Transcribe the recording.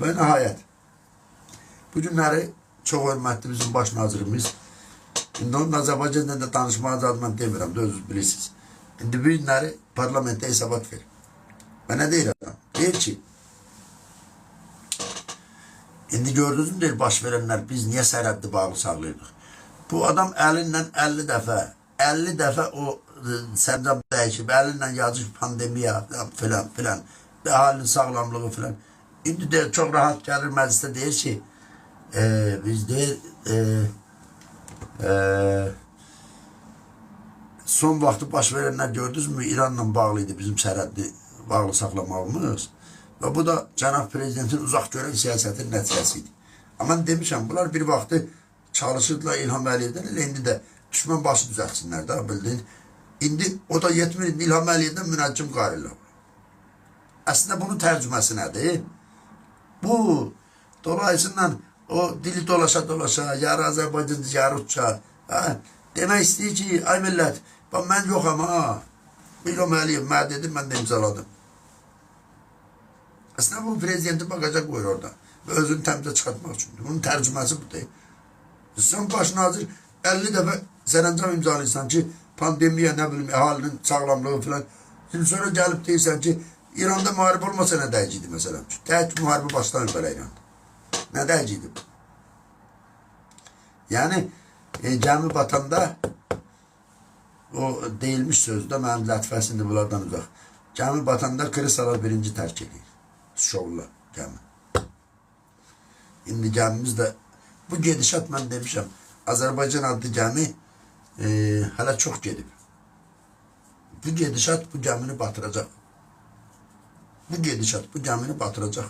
Və nəhayət, bu günləri çox hörmətli bizim baş nazirimiz, indi onun Azərbaycanla da danışmağa zad mən demirəm, də özünüz bilirsiniz. İndi bu günləri parlamentdə hesabat verir. Və nə deyir adam? Deyir ki, İndi gördünüz mü deyir baş verənlər biz niyə sərhəddi bağlı saxlayırdıq? Bu adam əlinlə 50 dəfə, 50 dəfə o sərəncam dəyişib, əlinlə yazıb pandemiya filan filan, əhalinin sağlamlığı filan. İndi də çox rahat gəlir məclisdə deyir ki, biz deyir, son vaxtı baş verənlər gördünüz mü? İranla bağlı idi bizim sərhəddi bağlı saxlamağımız. Və bu da cənab prezidentin uzaq görən siyasətin nəticəsi idi. Amma mən demişəm, bunlar bir vaxtı çalışırdılar İlham Əliyevdən, elə indi də düşmən başı düzəltsinlər də, bildin. İndi o da yetmir, indi İlham Əliyevdən münəccim qarırlar. Əslində bunun tərcüməsi nədir? Bu, dolayısıyla o dili dolaşa dolaşa, yarı Azərbaycan, yarı rusca, hə, demək istəyir ki, ay millət, bax mən yoxam ha. İlham Əliyev mənə dedi, mən də imzaladım. Əslində bu prezidenti bagaja qoyur orada və özünü təmizə çıxartmaq üçün. Bunun tərcüməsi bu deyil. Sən baş nazir 50 dəfə sərəncam imzalayırsan ki, pandemiya, nə bilim, əhalinin sağlamlığı filan. Şimdi sonra gəlib deyirsən ki, İranda müharibə olmasa nə dəyəcəkdi məsələn? Tək müharibə başlamır belə İranda. Nə dəyəcəkdi bu? Yəni gəmi batanda o deyilmiş sözdə mənim lətifəsi indi bunlardan uzaq. Gəmi batanda krisalar birinci tərk edir. Şovla gəmi. İndi gəmimiz də bu gedişat mən demişəm. Azərbaycan adlı gəmi hələ çox gedib. Bu gedişat bu gəmini batıracaq. Bu gedişat bu gəmini batıracaq.